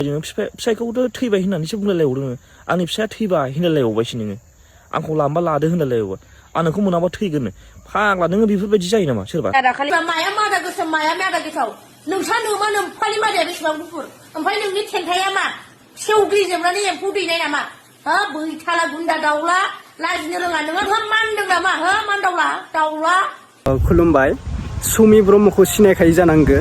फिसायखौथ' थैबाय होननानैसो बुंलायलायबावदों आंनि फिसाया थैबाय होनलायलायबावबायसो नोङो आंखौ लांबा लादो होनलायलायबावबाय आं नोंखौ मोनाबा थैगोन फाग्ला नोङो बेफोरबायदि जायो नामा सोरबा माया मादा गोसोम माया मादा गोथाव नोंसा नोमा नोम्फानि मादाया बेसेबां गुफुर ओमफ्राय नोंनि थेन्थाया मा सेवग्लिजोबनानै एम्फौ दैनाय नामा हो बैथाला गुन्दा दाउला लाजिनो रोङा नोङो मानदों नामा हो मानदावला दाउला खुलुमबाय सुमि ब्रह्मखौ सिनायखायो जानांगो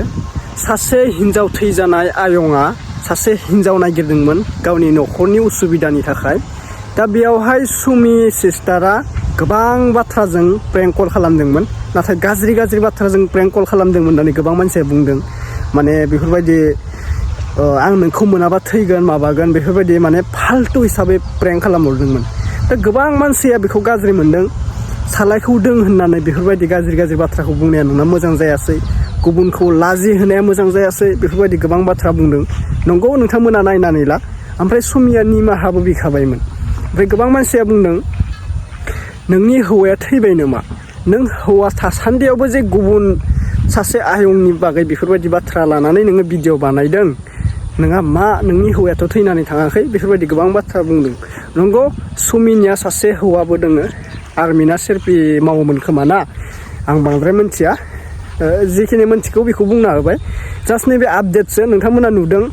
सासे हिनजाव थैजानाय आयंआ सासे हिनजाव नागिरदोंमोन गावनि न'खरनि उसुबिदानि थाखाय दा बेयावहाय सुमि सिस्टारा गोबां बाथ्राजों प्रेंक कल खालामदोंमोन नाथाय गाज्रि बाथ्राजों प्रेंक कल खालामदोंमोन होननानै गोबां मानसिया बुंदों माने बेफोरबायदि आं नोंखौ मोनाबा थैगोन माबागोन बेफोरबायदि माने फाल्तु हिसाबै प्रेंक खालामहरदोंमोन दा गोबां मानसिया बेखौ गाज्रि मोनदों सालायखौ दों होननानै बेफोरबायदि गाज्रि बाथ्राखौ बुंनाया नोंना मोजां जायासै गुबुनखौ लाजि होनाया मोजां जायासै बेफोरबायदि गोबां बाथ्रा बुंदों नंगौ नोंथांमोना नायनानै ला ओमफ्राय सुमिया निमाहाबो बिखाबायमोन ओमफ्राय गोबां मानसिया बुंदों नोंनि हौवाया थैबाय नामा नों हौवा थासान्दियावबो जे गुबुन सासे आयंनि बागै बेफोरबायदि बाथ्रा लानानै नोङो भिडिअ बानायदों नोंहा मा नोंनि हौवायाथ' थैनानै थाङाखै बेफोरबायदि गोबां बाथ्रा बुंदों नंगौ सुमिनिया सासे हौवाबो दोङो आर्मिना सेरपि मावोमोन खोमा ना आं बांद्राय मिथिया जिखिनि मिथिगौ बेखौ बुंना होबाय जास्ट नैबे आपडेटसो नोंथांमोना नुदों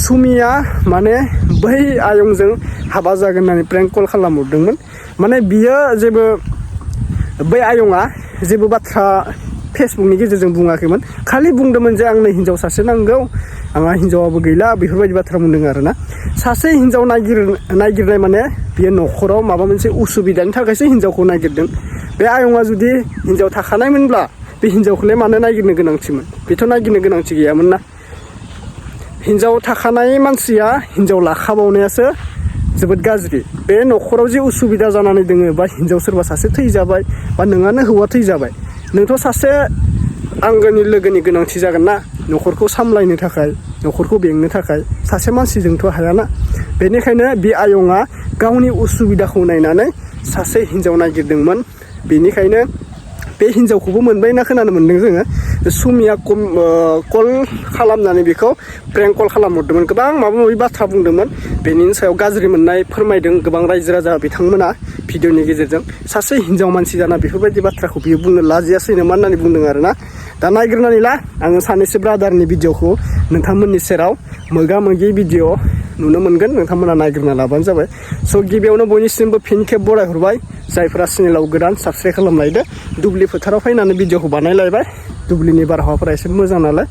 सुमिया माने बै आयंजों हाबा जागोन होननानै प्रेंक कल खालामहरदोंमोन माने बियो जेबो बै आयंआ जेबो बाथ्रा फेसबुकनि गेजेरजों बुङाखैमोन खालि बुंदोंमोन जे आंनो हिनजाव सासे नांगौ आंहा हिनजावाबो गैला बेफोरबायदि बाथ्रा बुंदों आरोना सासे हिनजाव नागिरनाय माने बियो न'खराव माबा मोनसे उसुबिदानि थाखायसो हिनजावखौ नागिरदों बे आयंआ जुदि हिनजाव थाखानायमोनब्ला बे हिनजावखौलाय मानो नागिरनो गोनांथिमोन बेथ' नागिरनो गोनांथि गैयामोन ना हिनजाव थाखानाय मानसिया हिनजाव लाखाबावनायासो जोबोद गाज्रि बे न'खराव जे उसुबिदा जानानै दोङो बा हिनजाव सोरबा सासे थैजाबाय बा नोंआनो हौवा थैजाबाय नोंथ' सासे आंगोनि लोगोनि गोनांथि जागोन ना न'खरखौ सामलायनो थाखाय न'खरखौ बेंनो थाखाय सासे मानसिजोंथ' हायाना बेनिखायनो बे आयंआ गावनि उसुबिदाखौ नायनानै सासे हिनजाव नागिरदोंमोन बेनिखायनो बे हिनजावखौबो मोनबाय होनना खोनानो मोन्दों जोङो सुमिया कल खालामनानै बेखौ प्रेंक कल खालामहरदोंमोन गोबां माबा माबि बाथ्रा बुंदोंमोन बेनि सायाव गाज्रि मोननाय फोरमायदों गोबां रायजो राजा बिथांमोना भिडिअनि गेजेरजों सासे हिनजाव मानसि जाना बेफोरबायदि बाथ्राखौ बियो बुंनो लाजियासै नामा होननानै बुंदों आरोना दा नायग्रोनानै ला आङो सानैसो ब्रादारनि भिडिअखौ नोंथांमोननि सेराव मोगा मोगि भिडिअ नुनो मोनगोन नोंथांमोना नायग्रोना लाबानो जाबाय स' गिबियावनो बयनिसिमबो फिन खेब बरायहरबाय जायफोरा चेनेलाव गोदान साबस्क्राइब खालामलायदो दुब्लि फोथाराव फैनानै भिडिअखौ बानायलायबाय दुब्लिनि बारहावाफोरा एसे मोजां नालाय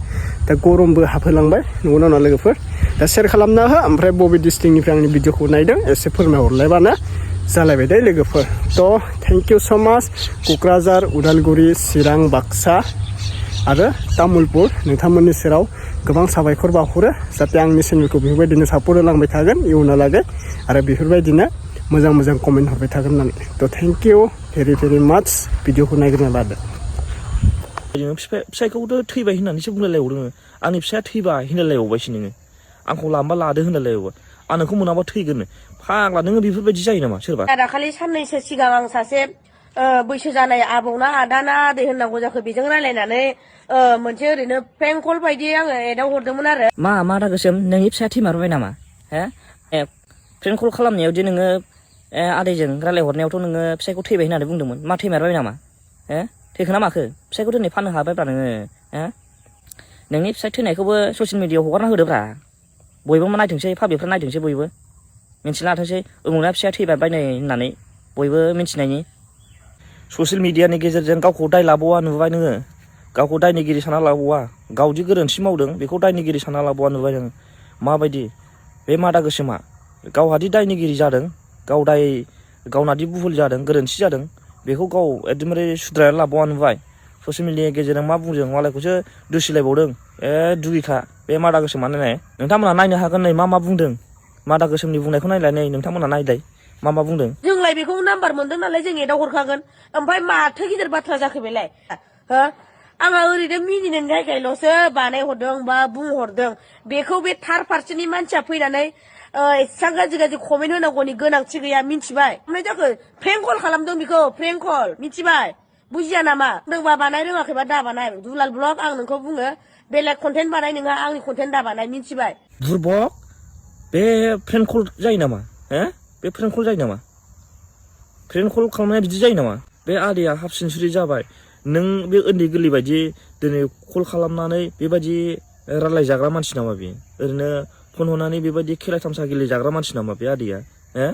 दा गरमबो हाबहोलांबाय नंगौना नङा लोगोफोर दा शेयार खालामना हो ओमफ्राय बबे डिस्ट्रिक्टनिफ्राय आंनि भिडिअखौ नायदों एसे फोरमायहरलायबानो जालायबाय दे लोगोफोर थ' थेंक इउ स' माच क'क्राझार उदालगुरि चिरां बाक्सा आरो तामुलपुर नोंथांमोननि सेराव गोबां साबायखर बावहरो जाहाथे आंनि चेनेलखौ बेफोरबायदिनो सापर्ट होलांबाय थागोन इयुनालागै आरो बेफोरबायदिनो मोजां कमेन्ट हरबाय थागोन होननानै थ' थेंक इउ भेरि माच भिडिअखौ नायग्रोना लादो फिसायखौथ' थैबाय होननानैसो बुंलायलायबावदों आंनि फिसाया थैबाय होनलायलायबावबायसो नोङो आंखौ लांबा लादो होनलायलायबावबाय आं नोंखौ मोनाबा थैगोन फाग्ला नोङो बेफोरबायदि जायो नामा सोरबा दाखालि साननैसो सिगां आं सासे बैसो जानाय आबौना आदाना आदै होननांगौ जाखो बेजों रायलायनानै मोनसे ओरैनो प्रेंक कल बायदि आङो एदाव हरदोंमोन आरो मा दा गोसोम नोंनि फिसाया थैमारबाय नामा हे प्रेंक कल खालामनायावदि नोङो आदैजों रायलायहरनायावथ' नोङो फिसायखौ थैबाय होननानै बुंदोंमोन मा थैमारबाय नामा थैखो ना माखो फिसायखौ दिनै फाननो हाबायब्रा नोङो नोंनि फिसाय थैनायखौबो ससियेल मिडियायाव हगारना होदोब्रा बयबो नायथोंसै पाब्लिकफ्रा नायथोंसै बयबो मिन्थिना लाथोंसै उमुगना फिसाया थैबाय नै होननानै बयबो मिन्थिनायनि ससियेल मिडियानि गेजेरजों गावखौ दाय लाबावा नुबाय नोङो गावखौ दायनिगिरि सानना लाबावा गावदि गोरोन्थि मावदों बेखौ दायनिगिरि सानना लाबावा नुबाय नोङो माबायदि बे मादा गोसोमा गावहादि दायनिगिरि जादों गावनादि भुल जादों गोरोन्थि जादों बेखौ गाव एकदमबारे सुद्रायना लाबावा नुबाय ससियेल मिडियानि गेजेरजों मा बुंदों मालायखौसो दुसिलायबावदों दुगिखा बे मादा गोसोमा नायनाय नोंथांमोना नायनो हागोन नै मा बुंदों मादा गोसोमनि बुंनायखौ नायलाय नै नोंथांमोना नायलाय मा बुंदों जोंलाय बेखौ नाम्बार मोनदों नालाय जों एदाव हरखागोन ओमफ्राय माथो गिदिर बाथ्रा जाखो बेलाय हो आंहा ओरैनो मिनिनो थाखायल'सो बानायहरदों बा बुंहरदों बेखौ बे थार फारसेनि मानसिया फैनानै एसेबां गाज्रि कमेन्ट होनांगौनि गोनांथि गैया मिथिबाय ओमफ्राय जाखो प्रेंक कल खालामदों बेखौ प्रेंक कल मिथिबाय बुजिया नामा रोंबा बानाय रोङाखैबा दा बानाय दुलाल ब्लग आं नोंखौ बुङो बेलेग कन्टेन्ट बानाय नोंहा आंनि कन्टेन्ट दा बानाय मिथिबाय बुरबक बे फ्रेन्ड कल जायो नामा हो बे फ्रेन्ड कल जायो नामा फ्रेन्ड कल खालामनाया बिदि जायो नामा बे आदैया हाफ सेन्सुरि जाबाय नों बे उन्दै गोरलै बायदि दिनै कल खालामनानै बेबायदि रायलायजाग्रा मानसि नामा बेयो ओरैनो फन हरनानै बेबायदि खेला थामसा गेलेजाग्रा मानसि नामा बे आदैया हो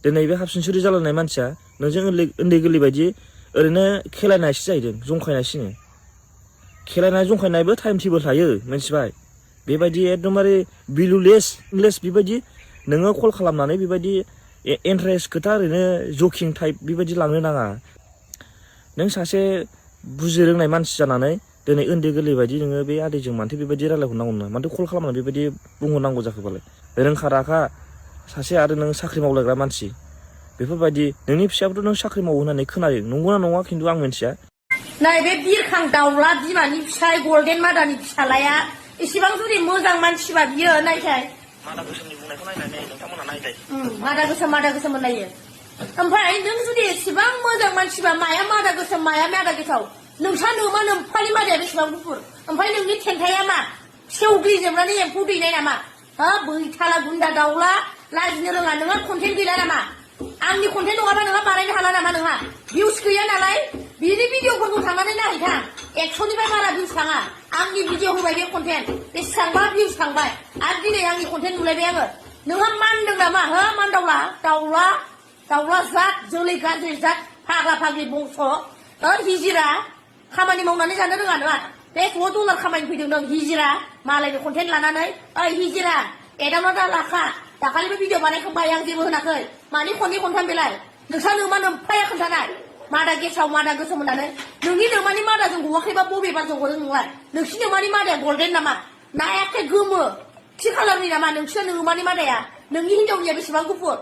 दिनै बे हाफ सेन्सुरि जालायनाय मानसिया नोंजों उन्दै गोरलै बायदि ओरैनो खेलायनायसो जाहैदों जंखायनायसो खेलायनाय जंखायनायबो टाइम टेबोल थायो मिथिबाय बेबायदि एकदमबारे भेलुलेस बेबायदि नोङो कल खालामनानै बेबायदि इन्टारेस्ट खोथा ओरैनो जकिं टाइप बेबायदि लांनो नाङा नों सासे बुजि रोंनाय मानसि जानानै दिनै उन्दै गोरलै बायदि नोङो बे आदैजों मानोथो बेबायदि रायलायहरनांगौ ना मानोथो कल खालामनानै बेबायदि बुंहरनांगौ जाखोबालाय रोंखा राखा सासे आरो नों साख्रि मावलायग्रा मानसि बेफोरबायदि नोंनि फिसायाबोथ' नों साख्रि मावो होननानै खोनायो नंगौना नङा खिन्थु आं मिथिया नै बे बिरखां दाउला बिमानि फिसाय गल्डेन मादारनि फिसालाया इसेबां जुदि मोजां मानसिबा बियो नायसाय मादा गोसोमनि बुंनायखौ नायनानै नोंथांमोनहा नायदो मादा गोसोम होनलायो ओमफ्राय नों जुदि एसेबां मोजां मानसिबा माया मादा गोसोम माया मादा गोथाव नोंसा नोमा नोम्फानि मादाया बेसेबां गुफुर ओमफ्राय नोंनि थेन्थाया मा सेवग्लिजोबनानै एम्फौ दैनाय नामा हो बैथाला गुन्दा दाउला लाजिनो रोङा नोंहा कन्टेन्ट गैला नामा आंनि कन्टेन्ट नङाबा नोंहा बानायनो हाला नामा नोंहा भिउस गैया नालाय बिनि भिडिअफोरखौ थांनानै नायहैथां 100निफ्राय बारा भिउस थाङा आंनि भिडिअ होबाय बे कन्टेन्ट बेसेबांबा भिउस थांबाय आरो दिनै आंनि कन्टेन्ट नुलायबाय आङो नोंहा मानदों नामा हो मानदावला दाउला जात जोलै गाज्रि जात फाग्ला फाग्लि बंस' हिजिरा खामानि मावनानै जानो रोङा नोंहा बे $1 खामायनो फैदों नों हिजिरा मालायनि कन्टेन्ट लानानै ओइ हिजिरा एदावना दा लाखा दाखालिबो भिडिअ बानायखांबाय आं जेबो होनाखै मानि खननै खनथाम बेलाय नोंसा नोमा नोम्फाया खोन्थानाय मादा गेसाव मादा गोसोम होननानै नोंनि नोमानि मादाजों गवाखैबा बबे बारजों गदों नोंलाय नोंसिनि नोमानि मादाया गल्डेन नामा ना एखे गोमो थि खालारनि नामा नोंसिना नोमानि मादाया नोंनि हिनजावनिया बेसेबां गुफुर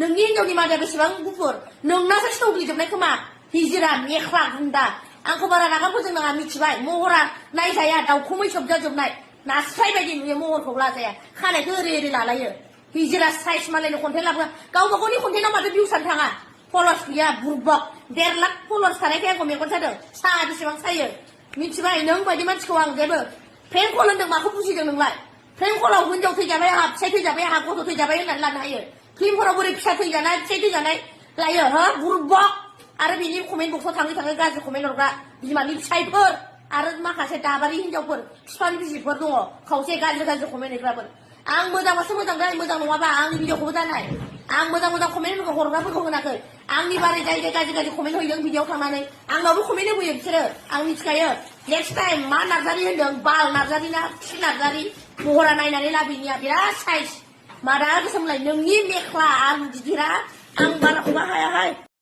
नोंनि हिनजावनि मादाया बेसेबां गुफुर नोंनासो सेवग्लिजोबनाय खोमा हिजिरा मेख्ला गुन्दा आंखौ बारा रागा फोजोंनाङा मिथिबाय महरा नायजाया दाउखुमै सोबजाजोबनाय नास्राय बायदि नुयो महरखौ लाजाया खानायखौ ओरै लालायो हिजिरा साइज मालायनि कन्टेन्ट लाबोआ गावबा गावनि कन्टेन्टआव माथो भिउसानो थाङा फल'वार्स गैया बुरबक 1.5 लाख फल'वार्स थानायखाय आंखौ मेगन सादों साहा बेसेबां सायो मिथिबाय नों बायदि मानसिखौ आं जेबो फ्रेन्ड कल होनदों माखौ बुजिदों नोंलाय फ्रेन्ड कलाव हिनजाव थैजाबाय आंहा फिसाय थैजाबाय आंहा गथ' थैजाबाय होननानै लानो हायो फिल्मफोराव बोरै फिसा थैजानाय फिसाय थैजानाय लायो हो बुरबक आरो बिनि कमेन्ट बक्सआव थाङै गाज्रि कमेन्ट हरग्रा बिमानि फिसायफोर आरो माखासे दाबारि हिनजावफोर बिफानि बिसिफोर दङ खावसे गाज्रि कमेन्ट होग्राफोर आं मोजांबासो मोजां जाय मोजां नङाबा आंनि भिडिअखौबो दानाय आं मोजां कमेन्टफोरखौ हरग्राफोरखौ होनाखै आंनि बारै जाय गाज्रि कमेन्ट होदों भिडिअआव थांनानै आंनावबो कमेन्ट होबोयो बिसोरो आं मिथिखायो नेक्स्ट टाइम मा नार्जारि होनदों बाल नार्जारि ना थि नार्जारि महरा नायनानै लाबोनिया बिराद साइज मादा गोसोमलाय नोंनि मेख्ला आं गिदिरा आं बाराखौबा हायाहाय